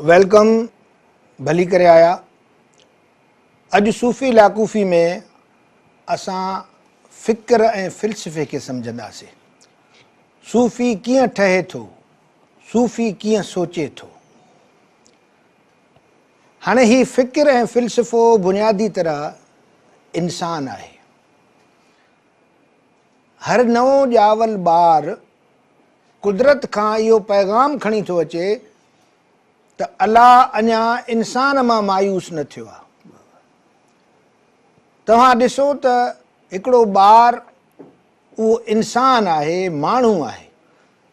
Welcome, ڀلي ڪري آيا. اڄ صوفي لاڪوفي ۾ اسان فڪر ۽ فلسفي کي سمجهنداسين. صوفي ڪيئن ٺهي ٿو؟ صوفي ڪيئن سوچي ٿو؟ هاڻي هي فڪر ۽ فلسفو بنيادي طرح انسان آهي. هر نئون ڄاول ٻار قدرت کان اهو پيغام کڻي ٿو اچي ته الله اڃا انسان مان مايوس نه ٿيو آهي. توهان ڏسو ته هڪڙو ٻار اهو انسان آهي، ماڻهو آهي،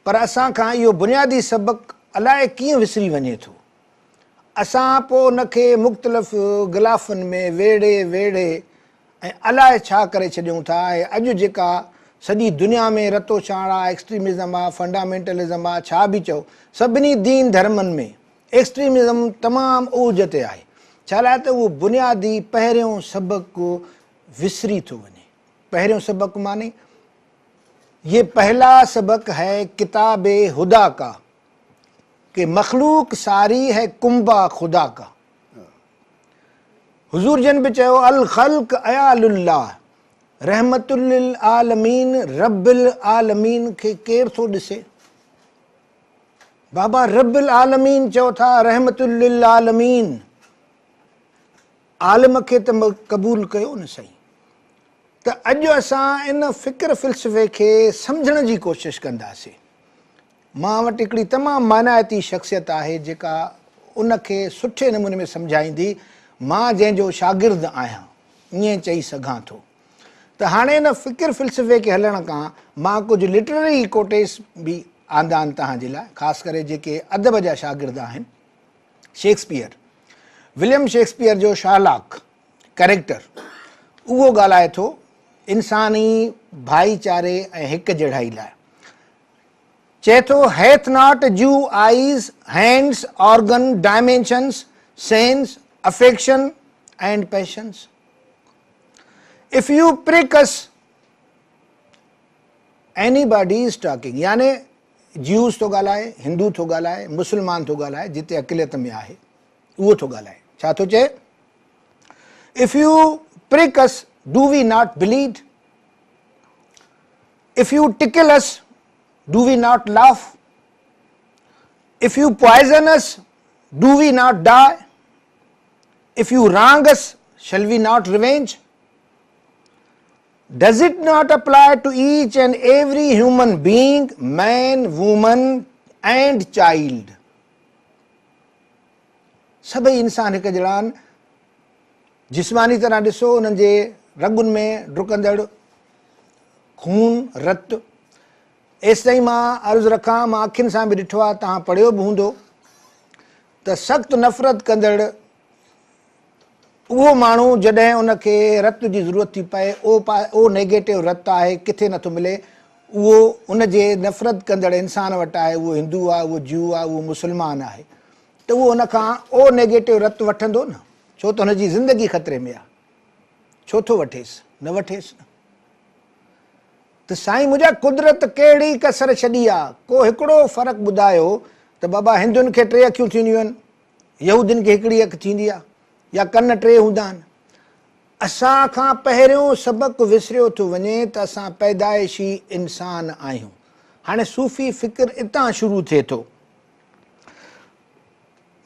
پر اسان کان اهو بنيادي سبق الائي ڪيئن وسري وڃي ٿو. اسان پوء ان کي مختلف غلافن ۾ ويڙهي ويڙهي ۽ الائي ڇا ڪري ڇڏيون ٿا ۽ اڄ جيڪا سڄي دنيا ۾ رتوڇاڻ آ، ايڪسٽريمزم آ، فنڊامينٽلزم آ، ڇا به چئو، سڀني دين ڌرمن ۾ ايڪسٽريمزم تمام اوج تي آهي، ڇا لاء ته اهو بنيادي پهريون سبق وسري ٿو وڃي. پهريون سبق معني يه پهلا سبق هي ڪتاب هديٰ ڪا ڪه مخلوق ساري هي ڪنبه خدا ڪا. حضور جن به چيو الخلق عيال الله رحمت للعالمين رب العالمين کي ڪير ٿو ڏسي؟ بابا رب العالمين چئو ٿا رحمت للعالمين عالم کي ته قبول ڪيو نه سائين. ته اڄ اسان ان فڪر فلسفي کي سمجهڻ جي ڪوشش ڪنداسين. مان وٽ هڪڙي تمام مانائتي شخصيت آهي جيڪا ان کي سٺي نموني ۾ سمجهائيندي، مان جنهن جو شاگرد آهيان ائين چئي سگهان ٿو ته هاڻي ان فڪر فلسفي کي هلڻ کان مان ڪجهه لٽرري ڪوٽيس به آندا آهن توهان جي لاء خاص ڪري جيڪي ادب جا شاگرد آهن. شيڪسپيئر، وليم شيڪسپيئر جو شارلاڪ ڪريڪٽر اهو ڳالهائي ٿو انساني ڀائيچاري ۽ هڪ جهڙائي لاء. چئي ٿو Hath not Jew eyes, hands, organ, dimensions, sense, affection and passions. If you prick us anybody is talking يعني جيوز ٿو ڳالهائي، هندو ٿو ڳالهائي، مسلمان ٿو ڳالهائي جتي اقليت ۾ آهي اهو ٿو ڳالهائي. ڇا ٿو چئي؟ If you prick us do we not bleed? If you tickle us do we not laugh? If you poison us do we not die? If you wrong us shall we not revenge? Does it not apply to each and every human being, man, woman and child? سڀئي انسان هڪ جهڙا آهن. جسماني طرح ڏسو انهن جي رڳن ۾ ڊڪندڙ خون، رت، ايستائين مان عرض رکان مان اکين سان به ڏٺو آهي توهان پڙهيو به هوندو ته سخت نفرت ڪندڙ اهو ماڻهو جڏهن ان کي رت جي ضرورت ٿي پئي او پا او نيگيٽو رت آهي ڪٿي نٿو ملي اهو ان جي نفرت ڪندڙ انسان وٽ آهي اهو هندو آهي اهو جيو آهي اهو مسلمان آهي ته اهو ان کان او نيگيٽو رت وٺندو نه ڇو ته هن جي زندگي خطري ۾ آهي ڇو ٿو وٺيس نه وٺيس نه ته سائين منهنجا قدرت ڪهڙي ڪسر ڇڏي آ ڪو هڪڙو فرق ٻڌايو ته بابا هندن کي ٽي اکيون ٿينديون آهن يهودين کي هڪڙي اک ٿيندي آ يا ڪن ٽي هوندا آهن. اسان کان پهريون سبق وسريو ٿو وڃي ته اسان پيدائشي انسان آهيون. هاڻي صوفي فڪر اتان شروع ٿئي ٿو.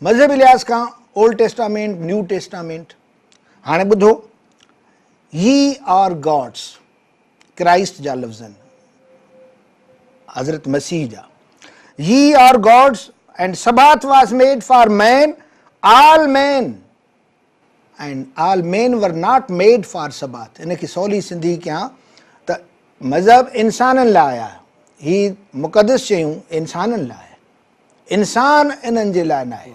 مذهبي لحاظ کان اولڊ ٽيسٽامينٽ، نيو ٽيسٽامينٽ. هاڻي ٻڌو Ye are gods. Christ جا لفظ آهن حضرت مسيح جا Ye are gods and Sabbath was made for men all men and all men were not made for Sabbath ان کي سولي سنڌي ڪيان ته مذهب انسانن لاء آهي هي مقدس شيون انسانن لاء انسان انهن جي لاء ناهي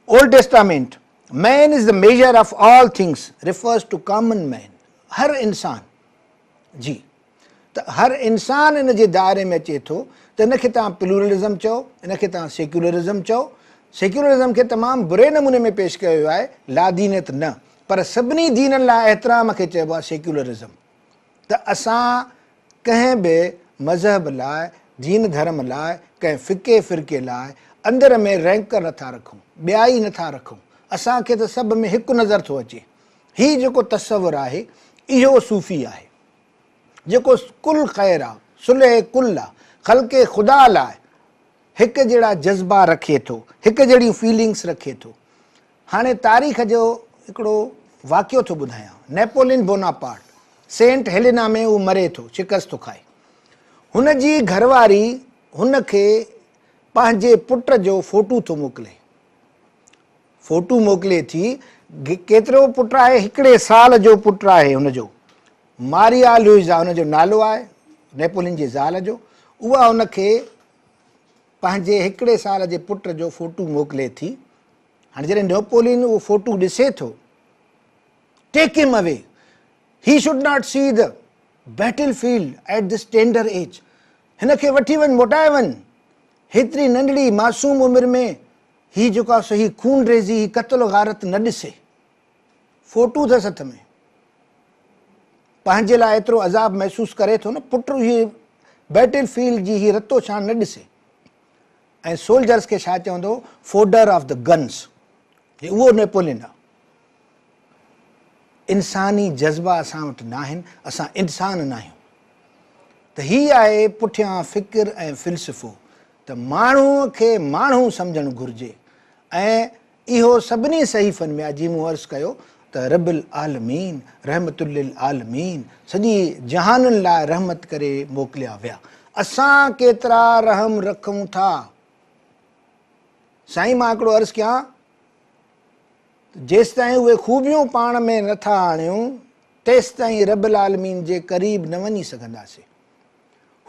Old Testament Man is the measure of all things refers to common man هر انسان جي ته هر انسان ان جي دائري ۾ اچي ٿو ته ان کي توهان پلورلزم چئو ان کي توهان سيڪيولرزم چئو سيڪيولرزم کي تمام بري نموني ۾ پيش ڪيو ويو آهي لادينيت نه پر سڀني دينن لاء احترام کي چئبو آهي سيڪيولرزم ته اسان ڪنهن به مذهب لاء، دين ڌرم لاء، ڪنهن فقي فرقي لاء اندر ۾ رينڪر نٿا رکون، ٻيائي نٿا رکون، اسان کي ته سڀ ۾ هڪ نظر ٿو اچي. هي جيڪو تصور آهي، اهو صوفي آهي. جيڪو ڪل خير آ، صلح ڪل آ، خلق خدا لاء هڪ جهڙا جذبا رکي ٿو، هڪ جهڙيون فيلنگس رکي ٿو. هاڻي تاريخ جو هڪڙو واقعو ٿو ٻڌايان. نيپولين بوناپارٽ سينٽ هيلينا ۾ هو مري ٿو، شڪست ٿو کائي. هن جي گهرواري هن کي پنهنجي پٽ جو فوٽو ٿو موڪلي. فوٽو موڪلي ٿي، ڪيترو پٽ آهي؟ هڪڙي سال جو پٽ آهي هن جو. ماريا لوئيزا هن جو نالو آهي، نيپولين جي زال جو. اها هن کي پنهنجي هڪڙي سال جي پٽ جو فوٽو موڪلي ٿي. هاڻي جڏهن نيپولين اهو فوٽو ڏسي ٿو، take him away, he should not see the battlefield at this tender age, هن کي وٺي وڃ، موٽائي وڃ، هيتري ننڍڙي معصوم عمر ۾ هي جيڪو آهي سو هي خون ريزي، هي قتل و غارت نه ڏسي. فوٽو اٿس هٿ ۾، پنهنجي لاء ايترو عذاب محسوس ڪري ٿو نه، پٽ هي بيٽل فيلڊ جي هي رتو ڇاڻ نه ڏسي. ۽ سولجرس کي ڇا چوندو هو؟ فوڊر آف the guns. هي اهو نيپولين آ. انساني جذبا اسان وٽ ناهن، اسان انسان ناهيون. ته هي آهي پٺيان فڪر ۽ فلسفو ته ماڻهوء کي ماڻهو سمجهڻ گهرجي ۽ اهو سڀني صحيفن ۾ آهي، جيئن مون عرض ڪيو ته رب العالمين رحمت للعالمين سڄي جهانن لاء رحمت ڪري موڪليا ويا. اسان ڪيترا رحم رکون ٿا؟ سائين مان هڪڙو عرض ڪيان ته جيستائين اهي خوبيون پاڻ ۾ نه ٿا آڻيون تيستائين رب العالمين جي قريب نه وڃي سگهنداسين.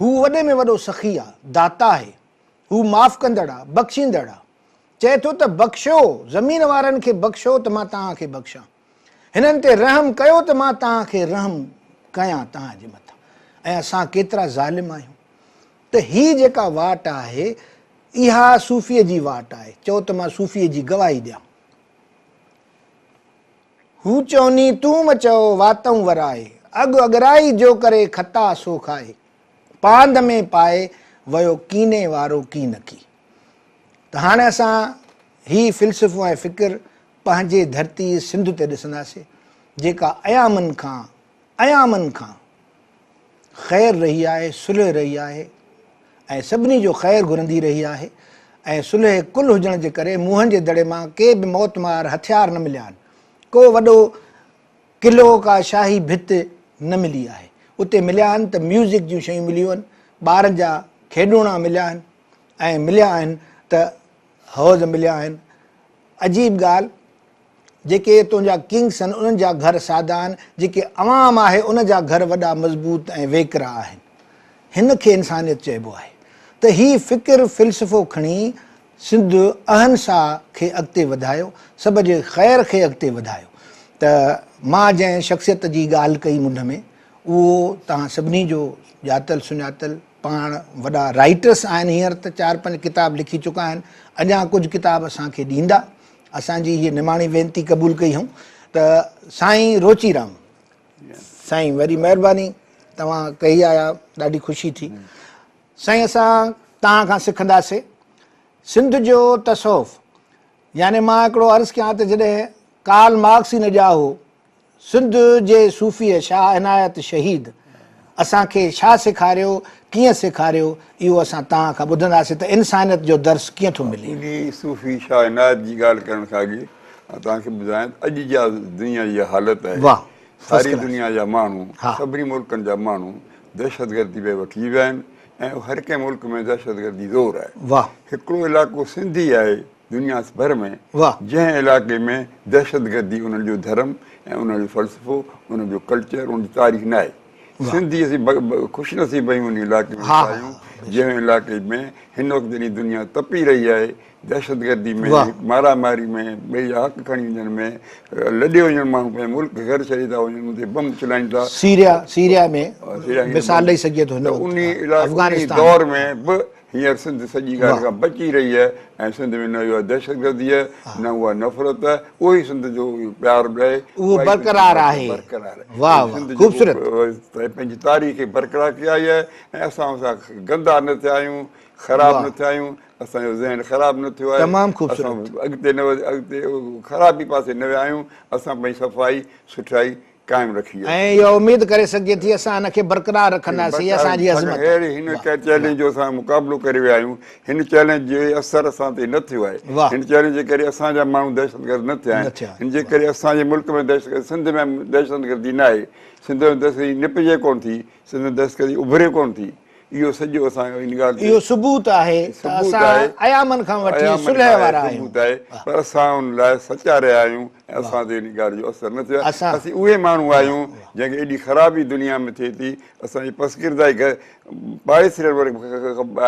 هو وڏي ۾ وڏو سخي آ، داتا آهي. هو معاف ڪندڙ آ، بخشيندڙ آ. چئي ٿو ته بخشو، زمين وارن کي بخشو ته مان توهان کي بخشان. هنن تي رحم ڪيو ته مان توهان کي رحم ڪيان توهان جي مٿان. ۽ اسان ڪيترا ظالم آهيون. ته هي جيڪا واٽ آهي، اها صوفيء جي واٽ آهي. چئو ته مان صوفيء جي گواهي ڏيان. هو چوني تون م چئو واتئون ورائي، اڳ اڳرائي جو ڪري خطا سو کائي. پاند ۾ پائي ويو ڪيني وارو ڪينڪي. ته هاڻي اسان هي فلسفو ۽ فڪر پنهنجي ڌرتي سنڌ تي ڏسنداسين، جيڪا ايامن کان ايامن کان خير رهي آهي، صلح رهي آهي ۽ سڀني جو خير گهرندي رهي آهي ۽ صلح ڪل هجڻ جي ڪري موهن جي دڙي مان ڪي به موتمار هٿيار نه مليا آهن، ڪو وڏو قلعو ڪا شاهي ڀت نه ملي آهي. اتي مليا آهن ته ميوزڪ جون شيون مليون آهن، ٻارن جا کيڏوڻا مليا آهن ۽ مليا آهن ته حوض مليا آهن. عجيب ڳالهه جيڪي تنهنجا ڪنگس آهن انهن جا گهر سادا آهن، جيڪي عوام آهي ان جا گهر وڏا مضبوط ۽ ويڪرا آهن. هن کي انسانيت چئبو آهي ته هي فڪر فلسفو کڻي سنڌ اهنسا کي اڳتي وڌايو، سڀ جي خير کي اڳتي وڌايو ته مان جنهن شخصيت جي ڳالهه ڪئي منڍ ۾ اهو توهان سڀني جو ڄاتل سڃاتل پاڻ وڏا رائيٽرس آهن هينئر ته چار پنج ڪتاب لکي چڪا آهن اڃا ڪجهه ڪتاب اسان کي ڏيندا اسان جي هيء نماڻي وينتي قبول ڪئي هئون ته سائين روچي رام سائين وڏي مهرباني توهان ڪهي آيا ڏاڍي خوشي ٿي. سائين اسان توهان کان سکنداسي سنڌ جو تصوف يعني مان هڪڙو عرض ڪيان ته جڏهن ڪارل مارڪس ئي نه ڄائو هو سنڌ جي صوفيء شاهه عنايت شهيد اسان کي ڇا سيکاريو ڪيئن سيکاريو اهو اسان توهان کان ٻڌنداسي ته انسانيت جو درس ڪيئن ٿو ملي. انهي صوفي شاهه عنايت جي ڳالهه ڪرڻ کان اڳي آئون توهان کي ٻڌايان ته اڄ جا دنيا جي حالت آهي واهه ساري فرسٽ ڪلاس دنيا جا ماڻهو ها. سڀني ملڪن جا ماڻهو دهشتگردي ۾ وٺجي ويا آهن ۽ هر ڪنهن ملڪ ۾ دهشتگردي زور آهي. واهه. هڪڙو علائقو سنڌ ئي آهي دنيا ڀر ۾ واهه. جنهن علائقي ۾ دهشتگردي انهن جو ڌرم ۽ انهن جو فلسفو انهن جو ڪلچر انهن جي تاريخ نه آهي. سنڌ ئي اسين خوش نصيب آهيون انهي علائقي ۾ ها ويٺا آهيون جنهن علائقي ۾ هن وقت جڏهن دنيا تپي رهي آهي دهشتگردي ۾، مارا ماري ۾، ٻئي جا حق کڻي وڃڻ ۾، لڏي وڃڻ ماڻهو پنهنجو ملڪ گهر ڇڏي ٿا وڃن ان تي بم اڇلائين ٿا. سيريا سيريا ۾ مثال ڏئي سگهجي ٿو هن ته وقت انهي علائقي انهي افغانستان دور ۾ به هينئر سنڌ سڄي ڳالهه کان بچي رهي آهي ۽ سنڌ ۾ نه اها دهشتگردي آهي نه اها نفرت آهي اهو ئي سنڌ جو پيار به آهي اهو برقرار آهي برقرار آهي واه واه خوبصورت پنهنجي تاريخ کي برقرار ڪئي آئي آهي ۽ اسان ان سان گندا نه ٿيا آهيون. خراب نه ٿيا آهيون، اسان جو ذهن خراب نه ٿيو آهي، تمام خوبصورت. اسان اڳتي نه اڳتي خرابي پاسي نه ويا آهيون، اسان پنهنجي صفائي سٺائي قائم رکي آهي. ۽ اها اميد ڪري سگهجي ٿي اسان ان کي برقرار رکنداسين، هي اسان جي عظمت آهي. اهڙي هن چئلينج جو اسان مقابلو ڪري ويا آهيون، هن چئلينج جو اثر اسان تي نه ٿيو آهي، هن چئلينج جي ڪري اسان جا ماڻهو دهشتگرد نه ٿيا آهن، هن جي ڪري اسان جي ملڪ ۾ دهشتگرد سنڌ ۾ دهشتگردي نه آهي، سنڌ ۾ دهشتگردي نپجي ڪونه ٿي، سنڌ ۾ دهشتگردي اڀري ڪونه ٿي، اهو سڄو اسان ان ڳالهه تي اهو ثبوت آهي ته اسان ايامن کان وٺي صلح وارا آهيون. ثبوت آهي پر اسان ان لاء سچا رهيا آهيون ۽ اسان تي ان ڳالهه جو اثر نه ٿيو آهي. اسين اهي ماڻهو آهيون جنهن کي ايڏي خرابي دنيا ۾ ٿئي ٿي، اسان جي پسگردائي پاڙيسرين وٽ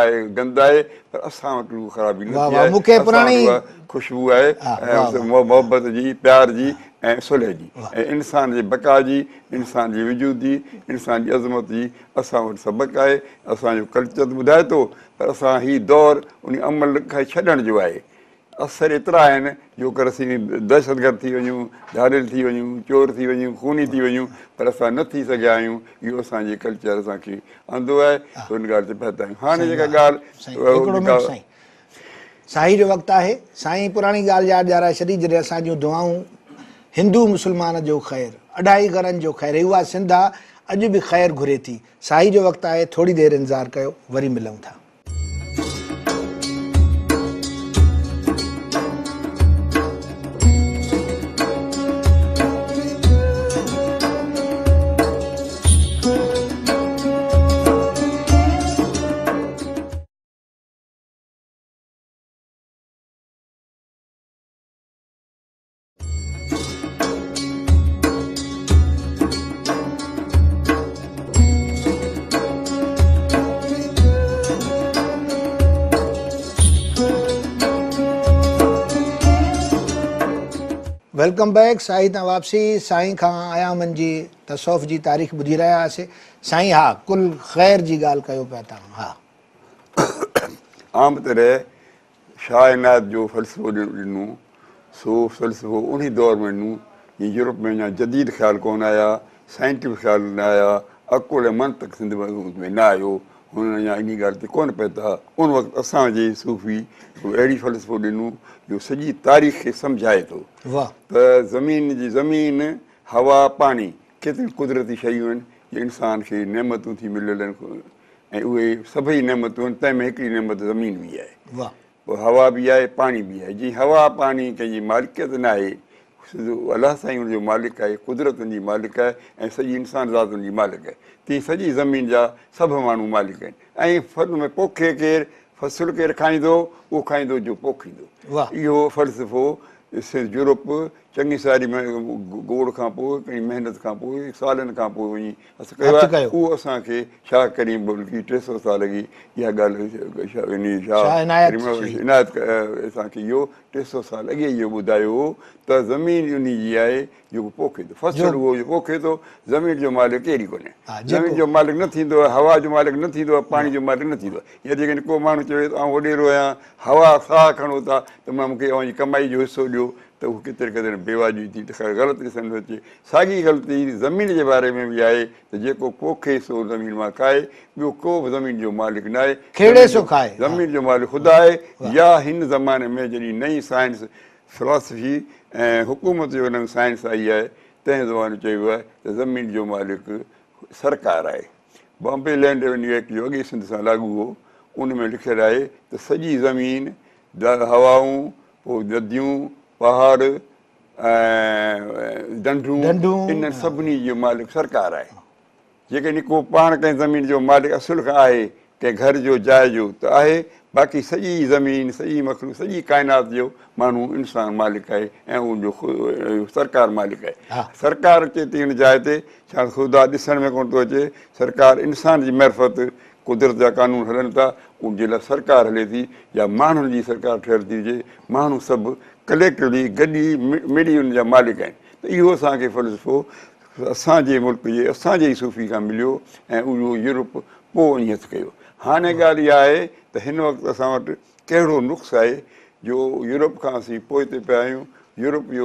آهي گند آهي پر اسان وٽ اها خرابي نه ٿي آهي. اسان وٽ اها خوشبو آهي ۽ محبت جي، پيار جي ۽ صلح جي ۽ انسان جي بقا جي، انسان جي وجود جي، انسان جي عظمت جي اسان وٽ سبق آهي، اسان جو ڪلچر ته ٻڌائي ٿو پر اسان هي دور انهي عمل کي ڇڏڻ جو آهي. اثر ايترا آهن جو ڪر اسين دهشتگرد ٿي وڃون، ڌاڙيل ٿي وڃون، چور ٿي وڃون، خوني ٿي وڃون پر اسان نه ٿي سگهيا آهيون، اهو اسان جي ڪلچر اسان کي آندو آهي ته ان ڳالهه تي پهتا آهيون. هاڻي جيڪا ڳالهه سائين جو وقت آهي. سائين پراڻي ڳالهه ياد ڏيارائي ڇڏي جڏهن اسان جون دعائون هندو مسلمان جو خير اڍائي گهرن جو خير هي اها سنڌ آ اڄ به خير گهري ٿي. سائين جو وقت آهي ٿوري دير انتظار ڪيو وري ملون ٿا. Welcome back سائين تان واپسي سائين کان ايامن جي تصوف جي تاريخ ٻڌي رهيا هئاسي سائين ها ڪل خير جي ڳالهه ڪيو پيا تان ها. عام طرح شاهه عنايت جو فلسفو ڏنو، سو فلسفو انهي دور ۾ ڏنو جيئن يورپ ۾ اڃا جديد خيال ڪونه آيا، سائنٽيفڪ خيال نه آيا، عقل ۽ منطق سنڌ ۾ نه آيو، هنن اڃا انهي ڳالهه تي ڪونه پهتا. ان وقت اسان جي صوفي هڪڙو اهڙي فلسفو ڏنو جو سڄي تاريخ کي سمجهائي ٿو ته زمين جي زمين، هوا، پاڻي ڪيتريون قدرتي شيون آهن جي انسان کي نعمتون ٿي مليل آهن. ۽ اهي سڀئي نعمتون آهن، تنهن ۾ هڪڙي نعمت زمين به آهي. پوء هوا به آهي، پاڻي به آهي. جي هوا پاڻي ڪنهن جي مالڪيت ناهي، سڌو الله سائين ان جو مالڪ آهي، قدرت ان جي مالڪ آهي ۽ سڄي انسان ذات ان جي مالڪ آهي. تيئن سڄي زمين جا سڀ ماڻهو مالڪ آهن ۽ ان ۾ پوکي ڪير، فصل ڪير کائيندو، اهو کائيندو جو پوکيندو. اهو فلسفو يورپ چڱي ساري گوڙ کان پوء، گهڻي محنت کان پوء، سالن کان پوء وڃي هٿ ڪيو آهي. اهو اسان کي شاهه ڪريم بلڪه 300 سال اڳي اها ڳالهه شاهه عنايت اسان کي اهو 300 سال اڳي اهو ٻڌايو هو ته زمين انهي جي آهي جيڪو پوکي ٿو، فصل اهو جو پوکي ٿو، زمين جو مالڪ ڪير ئي ڪونهي. زمين جو مالڪ نه ٿيندو آهي، هوا جو مالڪ نه ٿيندو آهي، پاڻي جو مالڪ نه ٿيندو آهي. يا جيڪڏهن ڪو ماڻهو چوي ته آئون وڏيرو آهيان، هوا ساهه کڻو ٿا ته مون کي اوهان جي ڪمائي جو حصو ڏيو ته اهو ڪيتري قدر بيواجبي ٿي ته غلط ڏسڻ ٿو اچي. ساڳي غلطي زمين جي باري ۾ به آهي ته جيڪو پوکي سو زمين مان کائي، ٻيو ڪو به زمين جو مالڪ ناهي. کيڙي سو کائي. زمين جو مالڪ خدا آهي يا هن زماني ۾ جڏهن نئين سائنس، فلاسفي ۽ حڪومت جو نئون سائنس آئي آهي تنهن زماني چيو ويو آهي ته زمين جو مالڪ سرڪار آهي. بامبي لينڊ ريونيو ايڪٽ جو اڳي سنڌ سان لاڳو هو ان ۾ لکيل آهي ته سڄي زمين، هوائون، پوء نديون، پهاڙ ۽ ڍنڍون انهن سڀني جو مالڪ سرڪار آهي. جيڪڏهن ڪو پاڻ ڪنهن زمين جو مالڪ اصل کان آهي، ڪنهن گهر جو، جاء جو ته آهي، باقي سڄي زمين، سڄي مخلوق، سڄي ڪائنات جو ماڻهو انسان مالڪ آهي ۽ ان جو سرڪار مالڪ آهي. سرڪار اچي ٿي ان جاء تي، ڇاڪاڻ ته خدا ڏسڻ ۾ ڪونه ٿو اچي، سرڪار انسان جي معرفت قدرت جا قانون هلن ٿا، ان جي لاء سرڪار هلي ٿي يا ماڻهن جي سرڪار ٺهيل ٿي هجي، ماڻهو سڀ ڪليڪٽولي گڏي مڙي ان جا مالڪ آهن ته اهو اسان کي فلسفو اسان جي ملڪ جي اسان جي ئي صوفي کان مليو ۽ اهو يورپ پوء وڃي هٿ ڪيو. هاڻي ڳالهه اها آهي ته هن وقت اسان وٽ ڪهڙو نقص آهي جو يورپ کان اسين پوئتي پيا آهيون، يورپ جو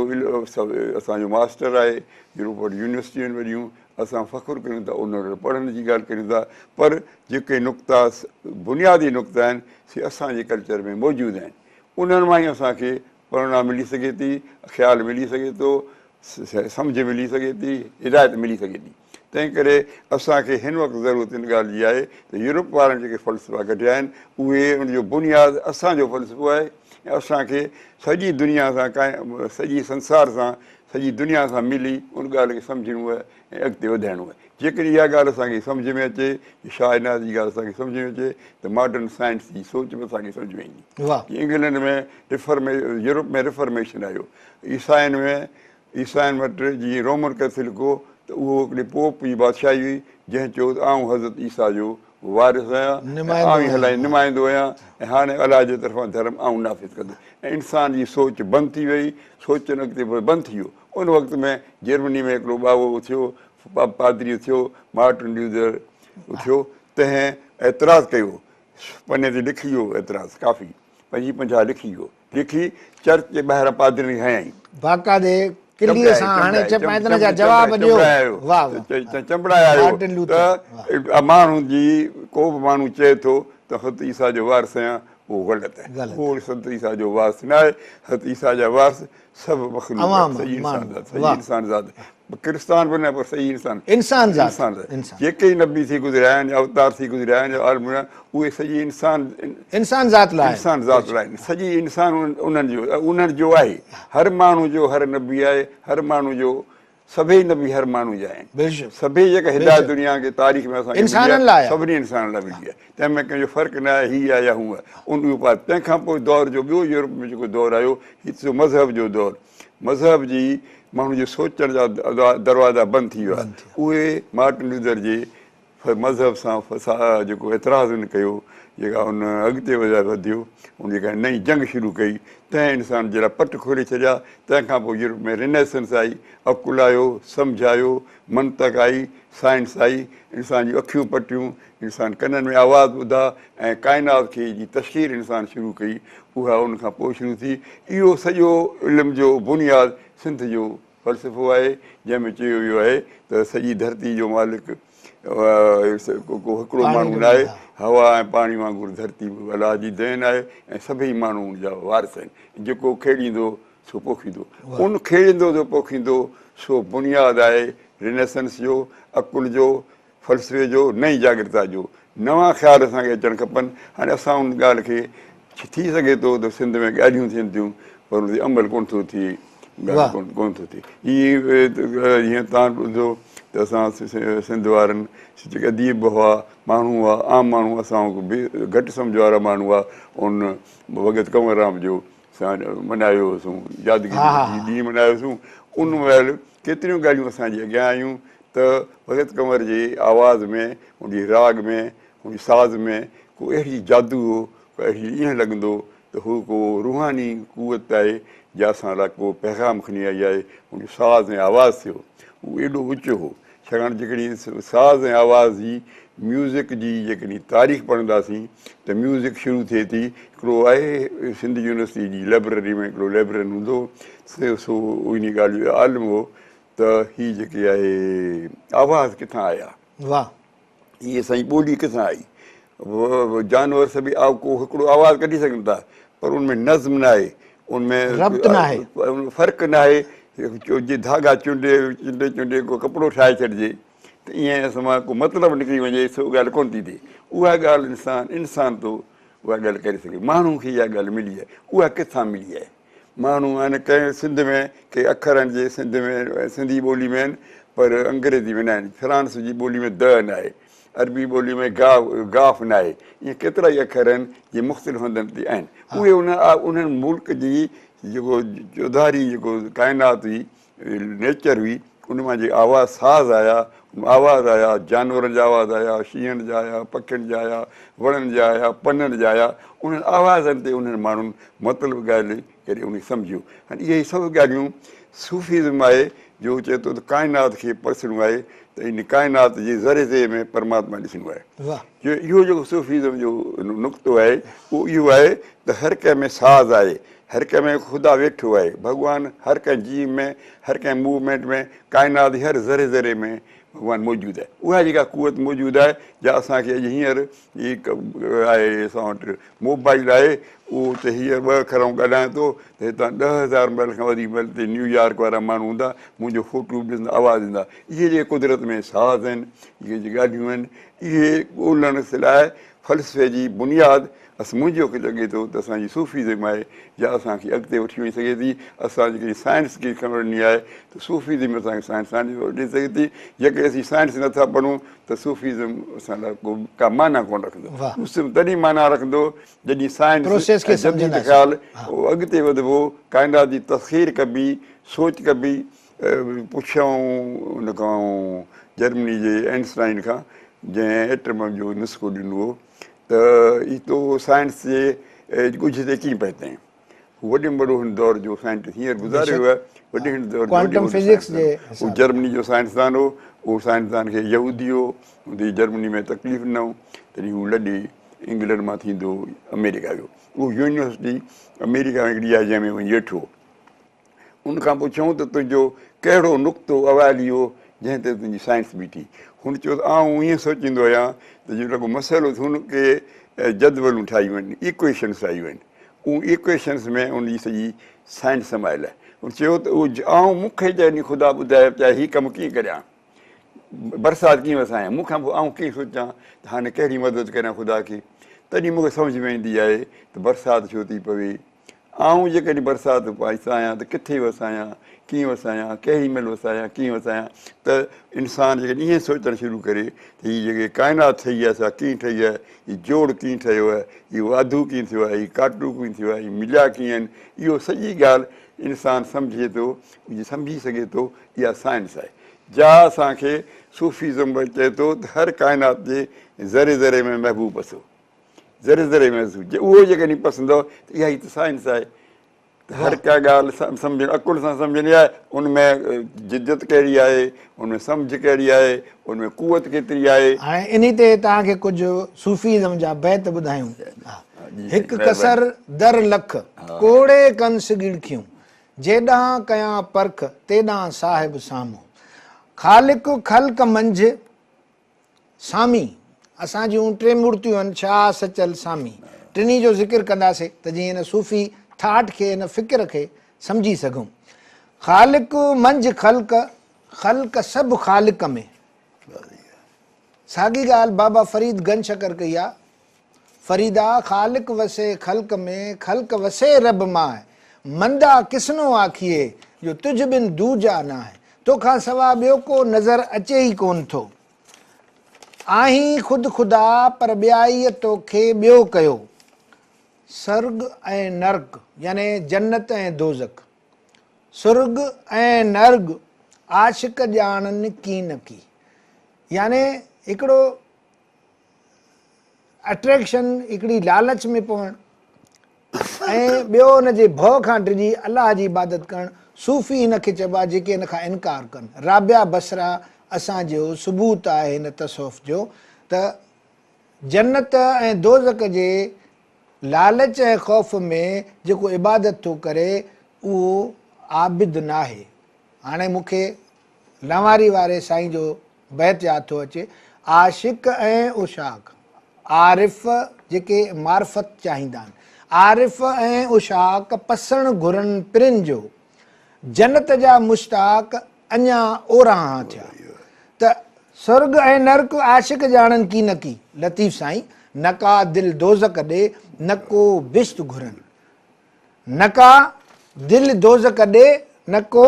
اسان جو ماسٽر آهي، يورپ وٽ يونيورسٽيون آهن وڏيون، اسان فخر ڪريون ٿا ان پڙهڻ جي ڳالهه ڪريون ٿا، پر جيڪي نقطا بنيادي نقطا آهن سي اسان جي ڪلچر ۾ موجود آهن. انهن مان ئي اسان کي پرڻا ملي سگهي ٿي، خيال ملي سگهي ٿو، سمجهه ملي سگهي ٿي، هدايت ملي سگهي ٿي. تنهن ڪري اسان کي هن وقت ضرورت ان ڳالهه جي آهي ته يورپ وارن جيڪي فلسفا ڪڍيا آهن اهي ان جو بنياد اسان جو فلسفو آهي ۽ اسان کي سڄي دنيا سان سڄي سنسار سان سڄي دنيا سان ملي ان ڳالهه کي سمجهڻو آهي ۽ اڳتي وڌائڻو آهي. جيڪڏهن اها ڳالهه اسان کي سمجهه ۾ اچي، شاهه عنايت جي ڳالهه اسان کي سمجهه ۾ اچي ته ماڊرن سائنس جي سوچ به اسان کي سمجهه ۾ ايندي. جيئن انگلينڊ ۾ ريفرمي يورپ ۾ ريفرميشن آيو، عيسائين ۾ عيسائين وٽ جيئن رومن ڪئٿلڪ هو ته اهو هڪڙي پوپ جي بادشاهي هئي جنهن چيو ته آئون حضرت عيسيٰ جو وارث آهيان ۽ آئون ئي هلائين نمائندو آهيان ۽ هاڻي الله جي طرفان ڌرم آئون نافذ ڪندس ۽ انسان جي سوچ بند ٿي وئي، سوچڻ اڳتي بند ٿي ويو. ان وقت ۾ جرمني ۾ هڪڙو ٻاوو اٿيو، پادري اٿيو، مارٽن لوٿر اٿيو، تنهن اعتراض ڪيو، پني تي لکي ويو اعتراض ڪافي، پنجين پنجاهه لکي ويو، لکي چرچ جي ٻاهران پادرين کي هنيائين. باقاعدي ڪليء سان هڻي چپائين ته ان جا جواب ڏيو. واهه واهه. چنبڙائي آيو ته ماڻهو جي ڪو به ماڻهو چئي ٿو ته حضرت عيسيٰ جو وارث آهيان اهو غلط آهي. اهو حضرت عيسيٰ جو وارث نه آهي. حضرت عيسيٰ جا وارث سڀ مخلوق آهي، سڄي انسان ذات، سڄي انسان ذات، ڪرستان به نه پر سڄي انسان، انسان ذات، انسان ذات، جيڪي ئي نبي ٿي گذريا آهن يا اوتار ٿي گذريا آهن يا عالم گذريا آهن، اهي سڄي انسان، انسان ذات لاء، انسان ذات لاء، سڄي انسان انهن جو، انهن جو آهي، هر ماڻهو جو هر نبي آهي، هر ماڻهو جو سڀئي نبي هر ماڻهو جا آهن، سڀئي جيڪا هدايت دنيا کي تاريخ ۾ اسان کي ملي آهي سڀني انسانن لاء ملي آهي، تنهن ۾ ڪنهن جو فرق نه آهي هي آهي يا هو آهي. ان اهو پار تنهن کان پوء دور جو ٻيو يورپ ۾ جيڪو دور آيو هي ٿيو مذهب جو دور، مذهب جي ماڻهو جي سوچڻ جا دروازا بند ٿي ويا، اهي مارٽن لوٿر جي مذهب سان جيڪو اعتراض هن ڪيو، جيڪا هن اڳتي وڌيو، هن جيڪا نئين جنگ شروع ڪئي، تنهن انسان جي لاء پٽ کولي ڇڏيا. تنهن کان پوء يورپ ۾ رينيسنس آئي، عقل آيو، سمجهه آيو، منطق آئي، سائنس آئي، انسان جون اکيون پٽيون، انسان ڪنن ۾ آواز ٻڌا ۽ ڪائنات کي جي تشخير انسان شروع ڪئي، اها ان کان پوء شروع ٿي. اهو سڄو علم جو بنياد سنڌ جو فلسفو آهي، جنهن ۾ چيو ويو آهي ته سڄي ڌرتي جو مالڪ ڪو هڪڙو ماڻهو ناهي، هوا ۽ پاڻي وانگر ڌرتي به الله جي دين آهي ۽ سڀئي ماڻهو ان جا وارث آهن. جيڪو کيڙيندو سو پوکيندو. ان کيڙيندو سو پوکيندو سو بنياد آهي رينيسنس جو، عقل جو، فلسفي جو، نئين جاڳرتا جو. نوان خيال اسان کي اچڻ کپن. هاڻي اسان ان ڳالهه کي ٿي سگهي ٿو ته سنڌ ۾ ڳالهيون ٿين ٿيون پر ان تي عمل ڪونه ٿو ٿئي، ڳالهه ڪونه ٿو ٿئي. جيئن توهان ٻڌو ته اسان سنڌ وارن جيڪي اديب هئا، ماڻهو هئا، عام ماڻهو اسان به گهٽ سمجهه وارا ماڻهو هئا، ان ڀڳت ڪنور رام جو سان ملهايو هوسون، يادگيري ڏينهن ملهايوسون. ان مهل ڪيتريون ڳالهيون اسان جي اڳيان آيون ته ڀڳت ڪنور جي آواز ۾، ان جي راڳ ۾، ان جي ساز ۾ ڪو اهڙي جادو هو، ڪو اهڙي ائين لڳندو ته هو ڪو روحاني قوت آهي جا اسان لاء ڪو پيغام کڻي آئي آهي. ان جو ساز ۽ آواز ٿيو اهو ايڏو اوچو هو، ڇاڪاڻ جيڪڏهن ساز ۽ آواز جي ميوزڪ جي جيڪڏهن تاريخ پڙهنداسين ته ميوزڪ شروع ٿئي ٿي هڪڙو آهي سنڌ يونيورسٽي جي لئبرري ۾ هڪڙو لئبررين هوندو هو سو انهي ڳالهه جو عالم هو ته هي جيڪي آهي آواز ڪٿان آيا؟ واهه. هي اسان جي ٻولي ڪٿان آئي؟ جانور سڀئي ڪو هڪڙو آواز ڪڍي سگهن ٿا پر ان ۾ نظم ناهي، ان ۾ ربط ناهي، فرق ناهي. جي ڌاڳا چونڊي چونڊي چونڊي ڪو ڪپڙو ٺاهي ڇڏجي ته ائين اسان مان ڪو مطلب نڪري وڃي سو ڳالهه ڪونه ٿي ٿئي. اها ڳالهه انسان انسان ٿو اها ڳالهه ڪري سگهي. ماڻهو کي اها ڳالهه ملي آهي، اها ڪٿان ملي آهي؟ ماڻهو آهن ڪنهن سنڌ ۾ ڪي اکر آهن جي سنڌ ۾ سنڌي ٻولي ۾ آهن پر انگريزي ۾ ناهن. فرانس جي ٻولي ۾ د ناهي، عربي ٻولي ۾ گاف ناهي. ائين ڪيترا ئي اکر آهن جي مختلف هنڌن تي آهن. اهي انهن ملڪ جي جيڪو چوڌاري جيڪو ڪائنات هئي، نيچر هئي، ان مان جيڪي آواز ساز آيا، آواز آيا، جانورن جا آواز آيا، شينهن جا آيا، پکين جا آيا، وڻن جا آيا، پنن جا آيا، انهن آوازن تي انهن ماڻهن مطلب ڳالهه ڪري ان کي سمجهيو. هاڻي اهي سڀ ڳالهيون صوفيزم آهي جو چئي ٿو ته ڪائنات کي پسڻو آهي ته ان ڪائنات جي ذري ذري ۾ پرماتما ڏسڻو آهي. جو اهو جيڪو صوفيزم جو نقطو آهي اهو اهو آهي ته هر ڪنهن ۾ ساز آهي، هر ڪنهن ۾ خدا ويٺو آهي، ڀڳوان هر ڪنهن جيو ۾، هر ڪنهن موومينٽ ۾، ڪائنات جي هر ذري ذري ۾ ڀڳوان موجود آهي. اها جيڪا قوت موجود آهي جا اسان کي اڄ هينئر هي آهي اسان وٽ موبائل آهي اهو ته هينئر ٻه اکر آئون ڳالهايان ٿو ته هتان 10,000 ميل کان وڌيڪ ميل تي نيويارڪ وارا ماڻهو هوندا منهنجو فوٽو به ڏسندا آواز ايندا. اهي جيڪي قدرت ۾ ساز آهن اهي جيڪي ڳالهيون آهن اهي ڳولڻ لاء فلسفي جي بنياد اس منهنجو کي لڳي ٿو ته اسان جي صوفيزم آهي جا اسان کي اڳتي وٺي وڃي سگهي ٿي. اسان جيڪڏهن سائنس کي خبر ڏني آهي ته صوفيزم اسان کي سائنس آڻي ڏئي سگهي ٿي. جيڪڏهن اسين سائنس نٿا پڙهون ته صوفيزم اسان لاء ڪو ڪا معنيٰ ڪونه رکندو. صوفيزم تڏهن معنيٰ رکندو جڏهن سائنس ۽ جديد خيال اڳتي وڌبو، ڪائنات جي تسخير ڪبي، سوچ ڪبي. پڇيائون ان کان جرمني جي ائنسٽائن کان جنهن ايٽم جو نسخو ڏنو هو ته هي تو سائنس جي ڳجهه تي ڪيئن پهتين؟ هو وڏي ۾ وڏو هن دور جو سائنٽسٽ هينئر گذاري ويو آهي، وڏي هن دور جو وڏي ۾ وڏو سائنسدان هو. جرمني جو سائنسدان هو. اهو سائنسدان کي يهودي هو، ان تي جرمني ۾ تڪليف ڏنائون، تڏهن هو لڏي انگلنڊ مان ٿيندو آمريڪا ويو. اهو يونيورسٽي آمريڪا ۾ هڪڙي آهي جنهن ۾ وڃي ويٺو. ان کان پڇيائون ته تنهنجو ڪهڙو نقطو اوائلي هو جنهن تي تنهنجي سائنس بيٺي؟ هن چيو ته آئون ائين سوچيندو آهيان ته جيئن رڳو مسئلو ٿيو هن ڪي جدولون ٺاهيون آهن، Equations ٺاهيون آهن، اهي Equations ۾ ان جي سڄي سائنس سمايل آهي. هن چيو ته اهو آئون مون کي جڏهن خدا ٻڌايو ته هي ڪم ڪيئن ڪريان، برسات ڪيئن وسايان، مون کان پوء آئون ڪيئن سوچان ته هاڻي ڪهڙي مدد ڪريان خدا کي، تڏهن مون کي سمجهه ۾ ايندي آهي ته برسات ڇو ٿي پوي. آئون جيڪڏهن برسات وسايان ته ڪٿي وسايان، ڪيئن وسايان، ڪهڙي مهل وسايان، ڪيئن وسايان ته انسان جيڪڏهن ائين سوچڻ شروع ڪري ته هي جيڪي ڪائنات ٺهي آهي سا ڪيئن ٺهي آهي، هي جوڙ ڪيئن ٺهيو آهي، هي واڌو ڪيئن ٿيو آهي، هي ڪاٽو ڪيئن ٿيو آهي، هي مليا ڪيئن آهن، اهو سڄي ڳالهه انسان سمجهي ٿو، سمجهي سگهي ٿو، اها سائنس آهي. جا اسان کي صوفيزم به چئي ٿو ته هر ڪائنات جي ذري ذري ۾ محبوب پسو. ذري ذري ۾ سوچي اهو جيڪڏهن پسندو ته اها ئي ته سائنس آهي ته هر ڪا ڳالهه سمجهڻ عقل سان سمجهڻي آهي ان ۾ جدت ڪهڙي آهي ان ۾ سمجهه ڪهڙي آهي ان ۾ قوت ڪيتري آهي. هاڻي انهي تي توهان کي ڪجهه صوفيزم جا بيت ٻڌايون. هڪ ڪسر در لک، ڪوڙي ڪن سگهڙکيون، جيڏانهن ڪيان پرک، تيڏانهن صاحب سامهون. خالق خلق منجهه، سامي، اسان جون ٽي مورتيون آهن، شاهه، سچل، سامي. ٽنهي جو ذڪر ڪنداسين ته جيئن هن صوفي ٿاٽ کي، هن فڪر کي سمجهي سگهون. خالق منجهه خلق، خلق سڀ خالق ۾. ساڳي ڳالهه بابا فريد گنج شڪر ڪئي آهي. فريدا، خالق وسي خلق ۾، خلق وسي رب ماء، مندا ڪسنو آکيئي، جو تجهه بن دوجا ناهه. توکان سوا ٻيو ڪو نظر اچي ئي ڪونه ٿو. آهين خود خدا، پر ٻيائيء توکي ٻيو ڪيو. سرڳ ۽ نرڪ، يعني جنت ۽ دوزخ. سرڳ ۽ نرڳ، عاشق ڄاڻن ڪين ڪي. يعني هڪڙو اٽريڪشن هڪڙي لالچ ۾ پوڻ ۽ ٻيو ان جي ڀؤ کان ڊڄي الله جي عبادت ڪرڻ، صوفي هن کي چئبو آهي جيڪي ان کان انڪار ڪن. رابعه بصره اسان جو ثبوت آهي هن تصوف جو ته جنت ۽ دوزخ جي لالچ ۽ خوف ۾ جيڪو عبادت ٿو ڪري اهو عابد ناهي. هاڻي مون کي لنواري واري سائين جو بيت ياد ٿو اچي، عاشق ۽ عشاق، عارف جيڪي معرفت چاهيندا آهن، عارف ۽ عشاق پسڻ گهرن پرين جو، جنت جا مشتاق اڃا اورانهان ٿيا. ته سرڳ ۽ نرڪ عاشق ڄاڻن ڪي نه ڪي، لطيف سائين، نه ڪا دل دوزخ ڏي، نه ڪو بهشت گهرن. نه ڪا دل دوزخ ڏي، نه ڪو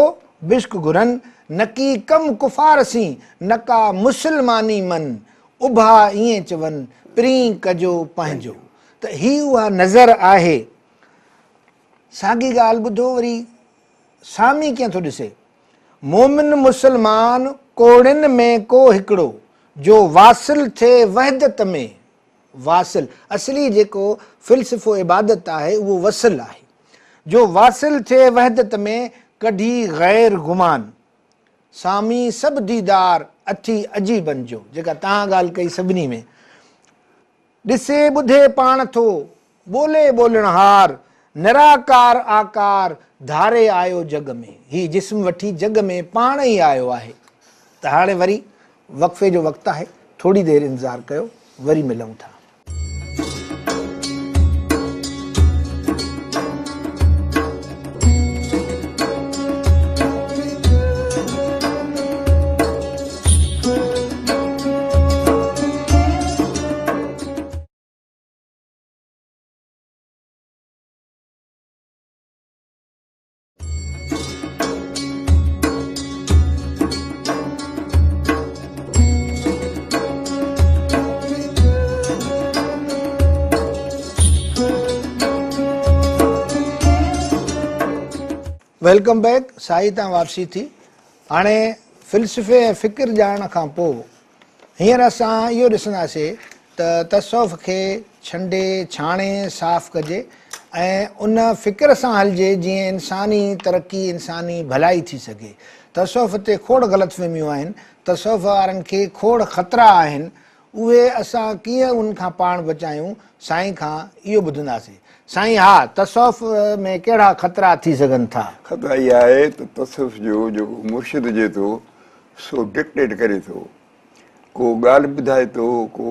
بهشت گهرن، نه ڪي ڪم ڪفار سين، نه ڪا مسلماني من، اڀا ائين چون، پرين ڪجو پنهنجو. ته هي اها نظر آهي. ساڳي ڳالهه ٻڌو وري سامي ڪيئن ٿو ڏسي. مومن مسلمان ڪوڙين ۾ ڪو هڪڙو، جو واصل ٿئي وحدت ۾، واصل، اصلي جيڪو فلسفو عبادت آهي اهو وصل آهي، جو واصل ٿئي وحدت ۾ ڪڍي غير گمان، سامي سڀ ديدار اٿي عجيبن جو، جيڪا توهان ڳالهه ڪئي سڀني ۾، ڏسي ٻڌي پاڻ ٿو، ٻولي ٻولڻهار، نراڪار آڪار، ڌاري آيو جڳ ۾، هي جسم وٺي جڳ ۾ پاڻ ئي آيو آهي، ته هاڻي وري وقفي جو وقت آهي، ٿوري دير انتظار ڪيو، وري ملون ٿا. Welcome back سائي تان واپسي ٿي. هاڻي فلسفي ۽ فڪر ڄاڻڻ کان پوء هينئر اسان اهو ڏسنداسي ته تصوف کي ڇنڊي ڇاڻي صاف ڪجي ۽ ان فڪر سان هلجي جيئن انساني ترقي انساني ڀلائي ٿي سگهي. تصوف تي کوڙ غلط فهميون آهن، تصوف وارن کي کوڙ خطرا آهن، اهي اسان ڪيئن انهن کان پاڻ بچايون سائين کان اهو ٻڌنداسين. سائين ها تصوف ۾ ڪهڙا خطرا ٿي سگهن ٿا؟ خطرا اها آهي ته تصوف جو جيڪو مرشد هجي ٿو سو ڊڪٽيٽ ڪري ٿو. ڪو ڳالهه ٻڌائي ٿو، ڪو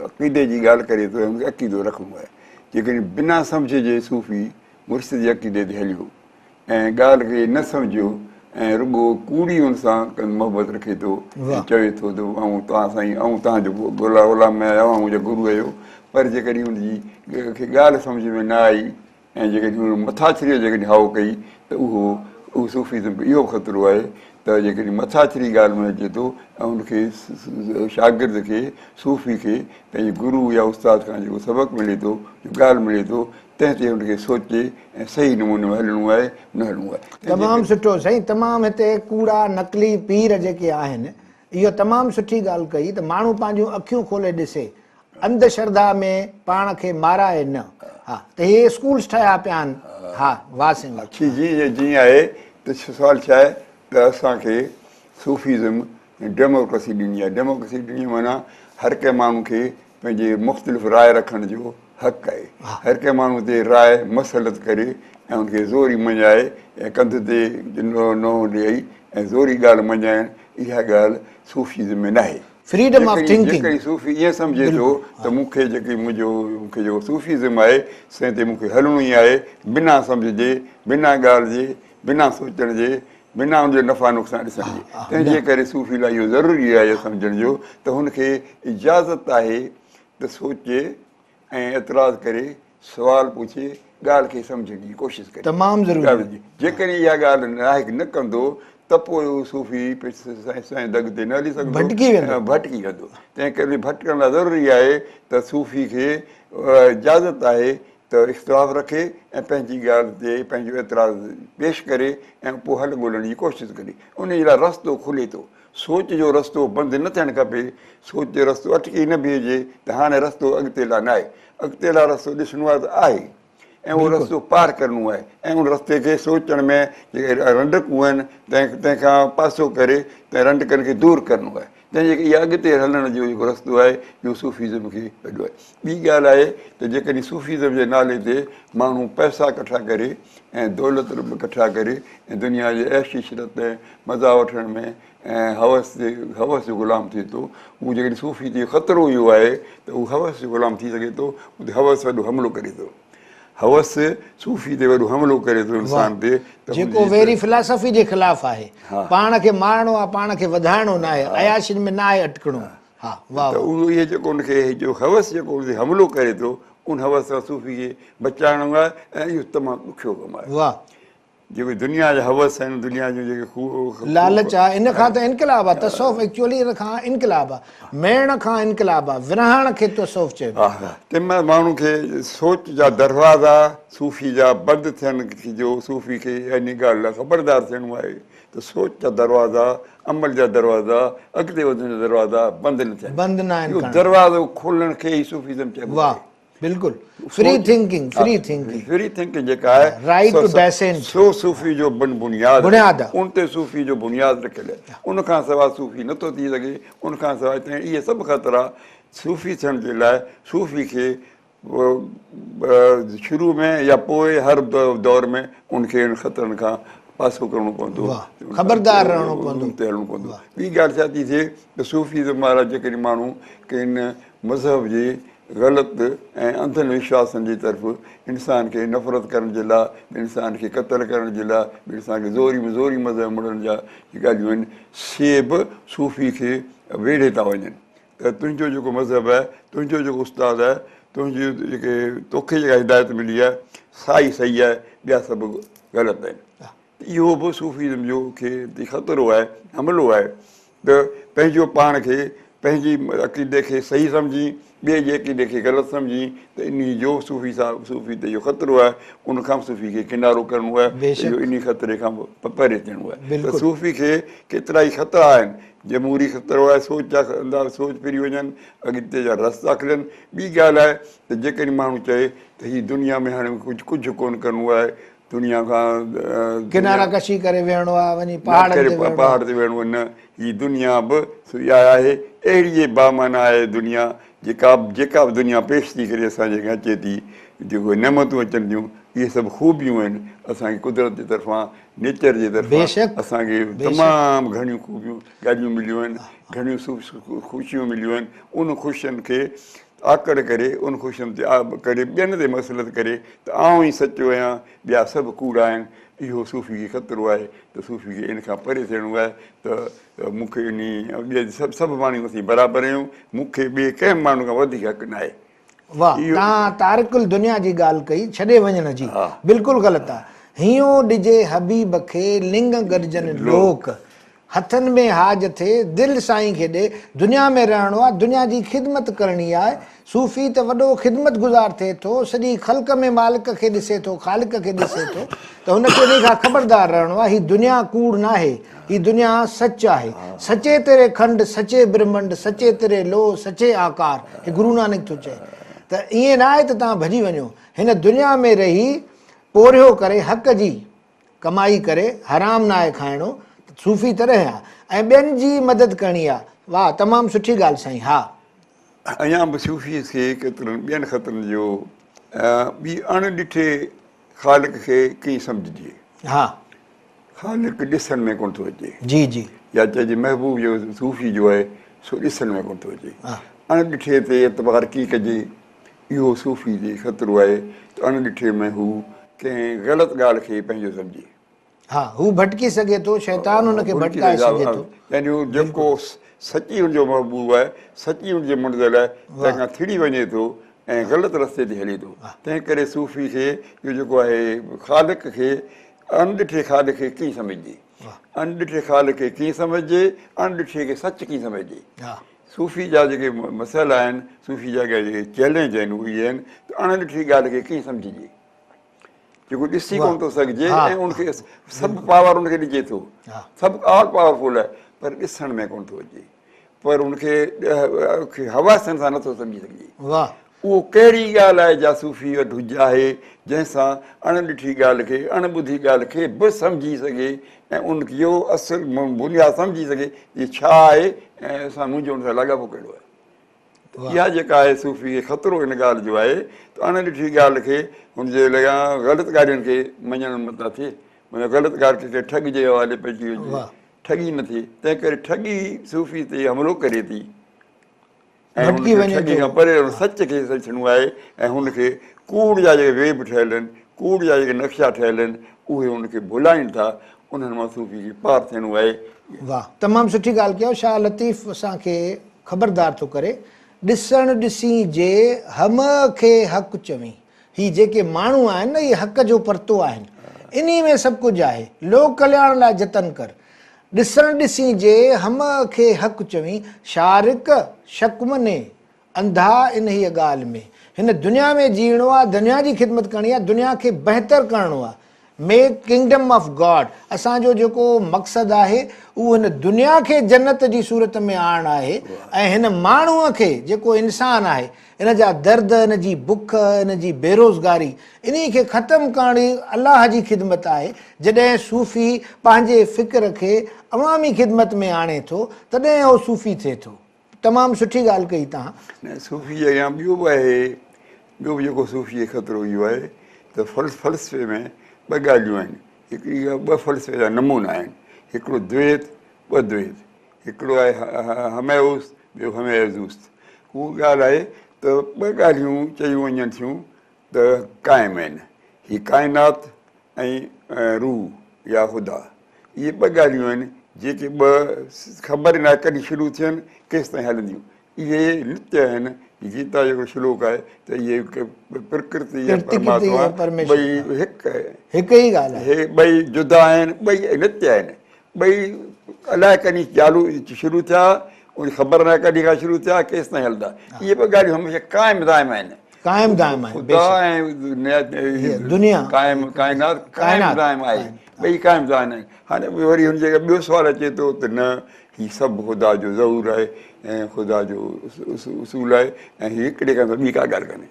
عقيدي جي ڳالهه ڪري ٿو ۽ ان کي عقيدو رکڻو آهي. جيڪڏهن بنا سمجهه جي صوفي مرشد جي عقيدي تي هليو ۽ ڳالهه کي نه سمجهيو ۽ رڳو ڪوڙي ان سان محبت رکي ٿو ۽ چوي ٿو ته آئون توهان سائين آئون توهان جو غلام آهيان اوهان منهنجا گرو آهيو پر جيڪڏهن ان جي کي ڳالهه سمجهه ۾ نه آئي ۽ جيڪڏهن هن مٿاڇري جيڪڏهن هائو ڪئي ته اهو اهو صوفيزم کي اهو به خطرو آهي ته جيڪڏهن مٿاڇري ڳالهه ۾ اچي ٿو ۽ ان کي شاگرد کي صوفي کي پنهنجي گرو يا استاد کان جيڪو سبق ملي ٿو جو ڳالهه ملي ٿو تنهن تي هن کي سوچي ۽ صحيح نموني ۾ هلڻو آهي نه هلڻو آهي. تمام سٺو سائين تمام هتي ڪوڙا نقلي پير جيڪي آهن اهو تمام سٺي ڳالهه ڪئي ته ماڻهو پنهنجون اکيون کولي ڏسي انڌ شرڌا ۾ پاڻ کي مارائي نه. ها ته هي اسڪولس ٺهيا پيا آهن. ها واه سائين واه. اڇي جي جيئن آهي ته سوال ڇا آهي ته اسان کي صوفيزم ڊيموڪريسي ڏني آهي ڊيموڪريسي ڏني معنيٰ هر ڪنهن ماڻهو کي پنهنجي مختلف راء رکڻ جو حق آهي هر ڪنهن ماڻهو تي راء مسلط ڪري ۽ ان کي زوري مڃائي ۽ ڪنڌ تي نوح ڏئي ۽ زوري ڳالهه مڃائڻ اها ڳالهه صوفيزم ۾ ناهي. Freedom of thinking. جيڪڏهن صوفي ائين سمجهي ٿو ته مون کي جيڪي منهنجو مون کي جيڪو صوفيزم آهي سنهن تي مون کي هلڻو ئي آهي بنا سمجهه جي بنا ڳالهه جي بنا سوچڻ جي بنا ان جو نفع نقصان ڏسڻ جي تنهن جي ڪري صوفي لاء اهو ضروري آهي سمجهڻ جو ته هن کي اجازت آهي ته سوچي ۽ اعتراض ڪري، سوال پڇي، ڳالهه کي سمجهڻ جي ڪوشش ڪري. تمام ضروري آهي. جيڪڏهن اها ڳالهه نه ڪندو ته پوء اهو صوفي سائين دڳ تي نه هلي سگهندو. ڀٽڪي ويندو. ڀٽڪي ويندو. تنهن ڪري ڀٽڪڻ لاء ضروري آهي ته صوفي کي اجازت آهي ته اختلاف رکي ۽ پنهنجي ڳالهه تي پنهنجو اعتراض پيش ڪري ۽ پوء حل ڳولڻ جي ڪوشش ڪري. انهيء لاء رستو کلي ٿو. سوچ جو رستو بند نه ٿيڻ کپي، سوچ جو رستو اٽڪي نه بيهجي ته هاڻي رستو اڳتي لاء ناهي، اڳتي لاء رستو ڏسڻو آهي ته آهي ۽ اهو رستو پار ڪرڻو آهي ۽ ان رستي کي سوچڻ ۾ جيڪي رنڊڪون آهن تنهن کان پاسو ڪري تنهن رنڊڪن کي دور ڪرڻو آهي تنهن جي ڪري اها اڳتي هلڻ جو جيڪو رستو آهي اهو صوفيزم کي وڏو آهي. ٻي ڳالهه آهي ته جيڪڏهن صوفيزم جي نالي تي ماڻهو پئسا ڪٺا ڪري ۽ دولت ڪٺا ڪري ۽ دنيا جي عيش عشرت ۽ مزا وٺڻ ۾ ۽ هوس جي هوس جو غلام ٿئي ٿو هو جيڪڏهن صوفي ٿئي خطرو اهو آهي ته هو هوس جو غلام ٿي سگهي ٿو اتي هوس وڏو حملو ڪري ٿو هوس صوفي تي وڏو حملو ڪري ٿو انسان تي جيڪو ويري فلاسافي جي خلاف آهي پاڻ کي مارڻو آهي پاڻ کي وڌائڻو ناهي عياشين ۾ ناهي اٽڪڻو ها واه ته اهو اهي جيڪو ان کي جو هوس جيڪو ان تي حملو ڪري ٿو ان هوس سان صوفي کي بچائڻو آهي ۽ اهو تمام ڏکيو ڪم آهي واه جيڪي دنيا جا هوس آهن دنيا جون جيڪي خوب لالچ آهي ان کان ته انقلاب آهي تصوف ايڪچوئلي ان کان انقلاب آهي ميڙڻ کان انقلاب آهي ورهائڻ کي تصوف چئبو آهي. تنهن مهل ماڻهو کي سوچ جا دروازا صوفي جا بند ٿين جو صوفي کي ان ڳالهه لاء خبردار ٿيڻو آهي ته سوچ جا دروازا عمل جا دروازا اڳتي وڌڻ جا دروازا بند نه ٿين بند نه آهن اهو دروازو کولڻ کي ئي صوفيزم چئبو آهي. بلڪل free thinking free thinking free thinking جيڪا آهي رائيٽ ٽو ڊسينٽ سو صوفي جو بن بنياد بنياد آهي ان تي صوفي جو بنياد رکيل آهي ان کان سواء صوفي نٿو ٿي سگهي ان کان سواء تنهن اهي سڀ خطرا صوفي ٿيڻ جي لاء صوفي کي شروع ۾ يا پوء هر دور ۾ ان کي ان خطرن کان پاسو ڪرڻو پوندو. خبردار رهڻو پوندو. تي هلڻو پوندو. ٻي ڳالهه ڇا ٿي ٿئي ته صوفيزم وارا جيڪڏهن ماڻهو ڪنهن مذهب جي غلط ۽ انڌن وشواسن جي طرف انسان کي نفرت ڪرڻ جي لاء، انسان کي قتل ڪرڻ جي لاء، انسان کي زوري زوري مذهب مڙهڻ جا جي ڳالهيون آهن، سي به صوفي کي ويڙهي ٿا وڃن ته تنهنجو جيڪو مذهب آهي، تنهنجو جيڪو استاد آهي، تنهنجي جيڪي توکي جيڪا هدايت ملي آهي، سا ئي صحيح آهي، ٻيا سڀ غلط آهن. اهو به صوفيزم جو کي تي خطرو آهي، حملو آهي ته پنهنجو پاڻ کي پنهنجي عقيدي کي صحيح سمجهين، ٻئي جي عقيدي کي غلط سمجهين ته انهي جو صوفي صاحب صوفي تي اهو خطرو آهي، ان کان به صوفي کي ڪنارو ڪرڻو آهي ته اهو انهي خطري کان به پري ٿيڻو آهي ته صوفي کي ڪيترائي خطرا آهن، جمهوري خطرو آهي، سوچ جا انداز سوچ ڦري وڃن، اڳتي جا رستا کلن، ٻي ڳالهه آهي ته جيڪڏهن ماڻهو چئي ته هي دنيا ۾ هاڻي ڪجهه ڪونه ڪرڻو آهي، دنيا کان ڪنارا ڪشي ڪري ويهڻو آهي، وڃي پهاڙن تي ويهڻو آهي. پهاڙ تي ويهڻو آهي، نه هي دنيا به اها آهي، اهڙي ئي بامعنيٰ آهي دنيا، جيڪا جيڪا به دنيا پيش ٿي ڪري اسان جي اڳيان اچي ٿي، جيڪو نعمتون اچن ٿيون، اهي سڀ خوبيون آهن، اسان کي قدرت جي طرفان، نيچر جي طرفان اسان کي تمام گهڻيون خوبيون ڳالهيون مليون آهن، گهڻيون خوشيون مليون آهن، ان خوشين کي آڪڙ ڪري ان خوشين تي آب ڪري ٻين تي مسلط ڪري ته آئون ئي سچو آهيان ٻيا سڀ ڪوڙا آهن اهو صوفي کي خطرو آهي ته صوفي کي ان کان پري ٿيڻو آهي ته مون کي انهي ٻئي سڀ سڀ ماڻهو اسين برابر آهيون مون کي ٻئي ڪنهن ماڻهو کان وڌيڪ حق ناهي. واه توهان تارڪ الدنيا جي ڳالهه ڪئي ڇڏي وڃڻ جي بلڪل غلط آ هينئون ڏجي حبيب کي لڱ گڏجن لوڪ هٿن ۾ هاج ٿئي، دل سائين کي ڏي، دنيا ۾ رهڻو آ، دنيا جي خدمت ڪرڻي آهي، صوفي ته وڏو خدمت گذار ٿئي ٿو، سڄي خلق ۾ مالڪ کي ڏسي ٿو، خالق کي ڏسي ٿو ته هن کي انهي کان خبردار رهڻو آ، هي دنيا ڪوڙ ناهي، هي دنيا سچ آهي. سچي تيري کنڊ، سچي برهمنڊ، سچي تيري لوء، سچي آڪار، هي گرو نانڪ ٿو چئي ته ائين ناهي ته توهان ڀڄي وڃو، هن دنيا ۾ رهي پورهيو ڪري حق جي ڪمائي ڪري حرام ناهي کائڻو ته صوفي تڏهن آ ۽ ٻين جي مدد ڪرڻي آ. واه تمام سٺي ڳالهه سائين ها. اڃا به صوفي کي ڪيترن ٻين خطرن جو ٻي اڻ ڏٺي خالق کي ڪيئن سمجهجي. ها. خالق ڏسڻ ۾ ڪونه ٿو اچي. جي جي. يا چئجي محبوب جو صوفي جو آهي سو ڏسڻ ۾ ڪونه ٿو اچي. اڻ ڏٺي تي اعتبار ڪيئن ڪجي. اهو صوفي تي خطرو آهي ته اڻ ڏٺي ۾ هو ڪنهن غلط ڳالهه کي پنهنجو سمجهي. ها، هو ڀٽڪي سگهي ٿو، شيطان هن کي ڀٽڪائي سگهي ٿو. يعني هو جيڪو سچي هن جو محبوب آهي، سچي هن جي منزل آهي، تنهن کان ٿڙي وڃي ٿو ۽ غلط رستي تي هلي ٿو. تنهن ڪري صوفي کي اهو جيڪو آهي خالق کي، اڻ ڏٺي خالق کي ڪيئن سمجهجي؟ اڻ ڏٺي خالق کي ڪيئن سمجهجي؟ اڻ ڏٺي کي سچ ڪيئن سمجهجي؟ صوفي جا جيڪي مسئلا آهن، صوفي جا جيڪي چئلينج آهن اهي اهي آهن ته اڻ ڏٺي ڳالهه کي ڪيئن سمجهجي؟ جيڪو ڏسي ڪونه ٿو سگهجي ۽ ان کي سڀ پاور ان کي ڏجي ٿو، سڀ آل پاورفل آهي پر ڏسڻ ۾ ڪونه ٿو اچي، پر ان کي حواسن سان نٿو سمجهي سگهجي. اهو ڪهڙي ڳالهه آهي جا صوفي وٽ هج آهي، جنهن سان اڻ ڏٺي ڳالهه کي، اڻ ٻڌي ڳالهه کي به سمجهي سگهي ۽ ان جو اصل بنياد سمجهي سگهي ته هي ڇا آهي ۽ اسان منهنجو ان سان لاڳاپو ڪهڙو آهي. اها جيڪا آهي صوفي کي خطرو ان ڳالهه جو آهي ته اڻ ڏٺي ڳالهه کي هن جي لڳان غلط ڳالهين کي مڃڻ متان ٿئي، معنيٰ غلط ڳالهه کي ڪنهن ٺڳ جي حوالي پئجي وڃي، ٺڳي نه ٿئي، تنهن ڪري ٺڳي صوفي تي حملو ڪري ٿي. ۽ هن کي ٺڳي کان پري رهڻو سچ کي سمجهڻو آهي ۽ هن کي ڪوڙ جا جيڪي ويب ٺهيل آهن، ڪوڙ جا جيڪي نقشا ٺهيل آهن، اهي هن کي ڀلائين ٿا، انهن مان صوفي کي پار ٿيڻو آهي. واه تمام سٺي ڳالهه ڪيو شاهه لطيف اسان کي خبردار ٿو ڪري ڏسڻ ڏسين جي همه کي حق چوين هي جيڪي ماڻهو آهن نه اهي حق جو پرتو آهن انهي ۾ سڀ ڪجهه آهي لوڪ ڪلياڻ لاء جتن ڪر ڏسڻ ڏسين جي همه کي حق چوين، شارق شڪ م ني، انڌا انهيء ڳالهه ۾. هن دنيا ۾ جيئڻو آ، دنيا جي خدمت ڪرڻي آ، دنيا کي بهتر ڪرڻو آ. Make Kingdom of God، اسان جو جيڪو مقصد آهي، اهو هن دنيا کي جنت جي صورت ۾ آڻڻ آهي ۽ هن ماڻهوء کي جيڪو انسان آهي، ان جا درد، ان جي بک، ان جي بيروزگاري، انهي کي ختم ڪرڻ ئي الله جي خدمت آهي. جڏهن صوفي پنهنجي فڪر کي عوامي خدمت ۾ آڻي ٿو، تڏهن اهو صوفي ٿئي ٿو. تمام سٺي ڳالهه ڪئي توهان. نه صوفي جي اڳيان ٻيو به آهي، ٻيو به جيڪو صوفي کي خطرو اهو آهي ته فلسفي ۾ ٻه ڳالهيون آهن، هڪڙي ٻه فلسفي جا نمونا آهن، هڪڙو دويت، ٻه دويت، هڪڙو آهي همه اوست، ٻيو همه ازوست. هو ڳالهه آهي ته ٻه ڳالهيون چيون وڃن ٿيون ته قائم آهن، هي ڪائنات ۽ روح يا خدا. اهي ٻه ڳالهيون آهن جيڪي ٻه خبر ناهي ڪڏهن شروع ٿين ڪيستائين هلنديون. اهي نتيه آهن. گيتا جو هڪڙو شلوڪ آهي ته اهي پرڪرتي ۽ پرماتما ٻئي هڪ هڪ ئي ڳالهه آهي. هي ٻئي جدا آهن، ٻئي نتيه آهن. ٻئي الائي ڪڏهن چالو شروع ٿيا، ان خبر ناهي ڪڏهن کان شروع ٿيا، ڪيستائين هلندا. اهي ٻه ڳالهيون هميشه قائم دائم آهن. قائم دائم آهن. خدا ۽ دنيا قائم ڪائنات قائم دائم آهي. ٻئي قائم دائم آهن. هاڻي وري هن جي ٻيو سوال اچي ٿو ته نه هي سڀ خدا جو ظهور آهي ۽ خدا جو اصول آهي ۽ هي هڪڙي کان ٻي ڪا ڳالهه ڪانهي.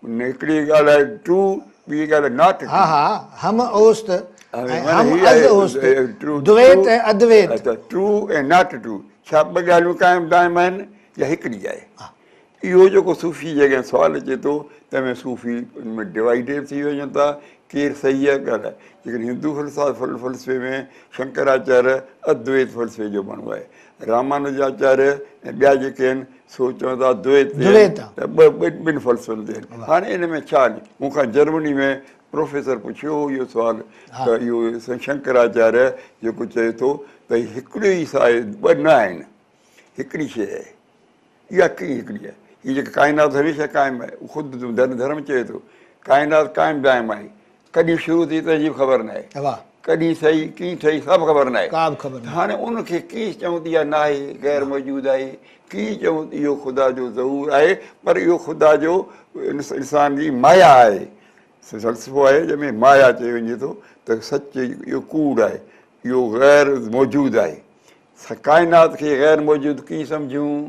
ان هڪڙي ڳالهه آهي ٽرو، ٻي ڳالهه not true. ها ها هم اوست ۽ هم از اوست، دويت ۽ ادويت. اڇا ٽرو ۽ not true, ڇا ٻه ڳالهيون قائم دائم آهن يا هڪڙي آهي؟ اهو جيڪو صوفي جي اڳيان سوال اچي ٿو تنهن ۾ صوفي ان ۾ ڊوائيڊيڊ ٿي وڃن ٿا، ڪير صحيح آهي ڳالهه آهي. جيڪڏهن هندو فلسفي ۾ شنڪراچاريه ادويت فلسفي جو ماڻهو آهي، رامانوج آچاريه ۽ ٻيا جيڪي آهن سو چون ٿا دويت تي آهن ته ٻن فلسفن تي آهن. هاڻي ان ۾ ڇا مون کان جرمني ۾ پروفيسر پڇيو هو اهو سوال ته اهو شنڪراچاريه جيڪو چئي ٿو ته هڪڙو ئي آهي ٻه نه آهن هڪڙي شيء آهي. اها ڪيئن هڪڙي آهي؟ هي جيڪا ڪائنات هميشه قائم آهي، خود ڌرم چئي ٿو، ڪائنات قائم دائم آهي، ڪڏهن شروع ٿي تنهن جي به خبر ناهي، ڪڏهن ٺهي، ڪيئن ٺهي سا به خبر ناهي. ته هاڻي ان کي ڪيئن چئون ته اها ناهي، غير موجود آهي، ڪيئن چئون ته اهو خدا جو ظهور آهي، پر اهو خدا جو انسان جي مايا آهي. فلسفو آهي جنهن ۾ مايا چيو وڃي ٿو ته سچ اهو ڪوڙ آهي، اهو غير موجود آهي. ڪائنات کي غير موجود ڪيئن سمجهون؟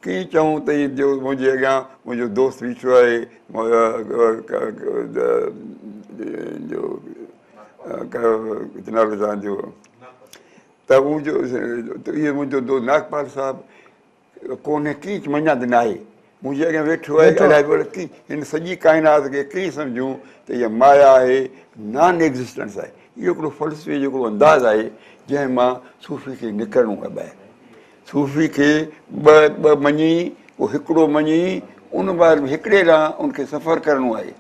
ڪيئن چئون ته هي جو منهنجي اڳيان منهنجو دوست بيٺو آهي جو نالو تان جو ته منهنجو اهو منهنجو دوست ناگپال صاحب ڪونهي ڪيئن مڃان ته ناهي منهنجي اڳيان ويٺو آهي ڳالهائي پيو ڪيئن هن سڄي ڪائنات کي ڪيئن سمجهون ته اها مايا آهي نان ايگزسٽنس آهي اهو هڪڙو فلسفي جو هڪڙو انداز آهي جنهن مان صوفي کي نڪرڻو آهي ٻاهر صوفي کي ٻه ٻه مڃي پوء هڪڙو مڃي ان بعد ۾ هڪڙي ڏانهن ان کي سفر ڪرڻو آهي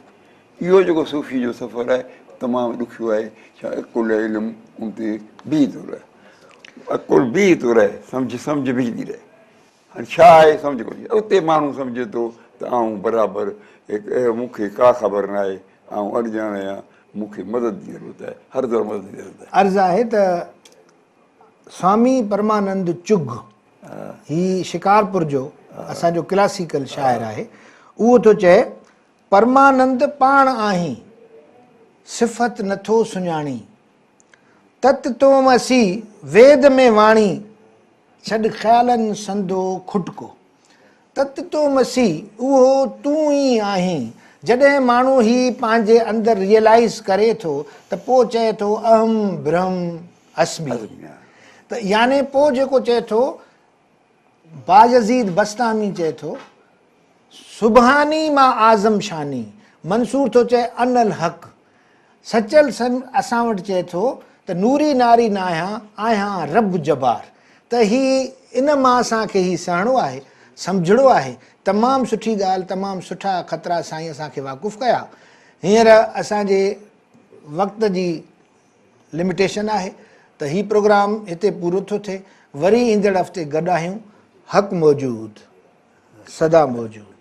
اهو جيڪو صوفي جو سفر آهي تمام ڏکيو آهي ڇا عقل علم ان تي بيهي ٿو رهي عقل بيهي ٿو رهي سمجهه سمجهه بيهي ٿي رهي هاڻي ڇا آهي سمجهه ڪونهي اتي ماڻهو سمجهي ٿو ته آئون برابر هڪ اهڙو مون کي ڪا خبر ناهي آئون اڻڄاڻ آهيان مون کي مدد جي ضرورت آهي هر دور مدد جي ضرورت آهي. عرض آهي ته سوامي پرمانند چگه هي شڪارپور جو اسان جو ڪلاسيڪل شاعر آهي اهو ٿو چئي پرمانند پاڻ آهين صفت نٿو سڃاڻين تت تومسي ويد ۾ واڻي ڇڏ خيالن سندو کٽڪو. تت تومسي اهو تون ئي آهين. جڏهن ماڻهو هي پنهنجي اندر ريئلائيز ڪري ٿو ته پوء چئي ٿو اهم برهم اسمي ته يعني پوء جيڪو چئي ٿو بايزيد بسطامي چئي ٿو سبحاني ما اعظم شاني، منصور ٿو چئي انا الحق، سچل اسان وٽ چئي ٿو ته نوري ناري ناهيان، آهيان رب جبار. ته هي ان مان اسان کي هي سهڻو آهي، سمجهڻو آهي. تمام سٺي ڳالهه، تمام سٺا خطرا سائين اسان کي واقف ڪيا. هينئر اسان جي وقت جي لميٽيشن آهي ته هي پروگرام هتي پورو ٿو ٿئي. وري ايندڙ هفتي گڏ آهيون. حق موجود. سدا موجود.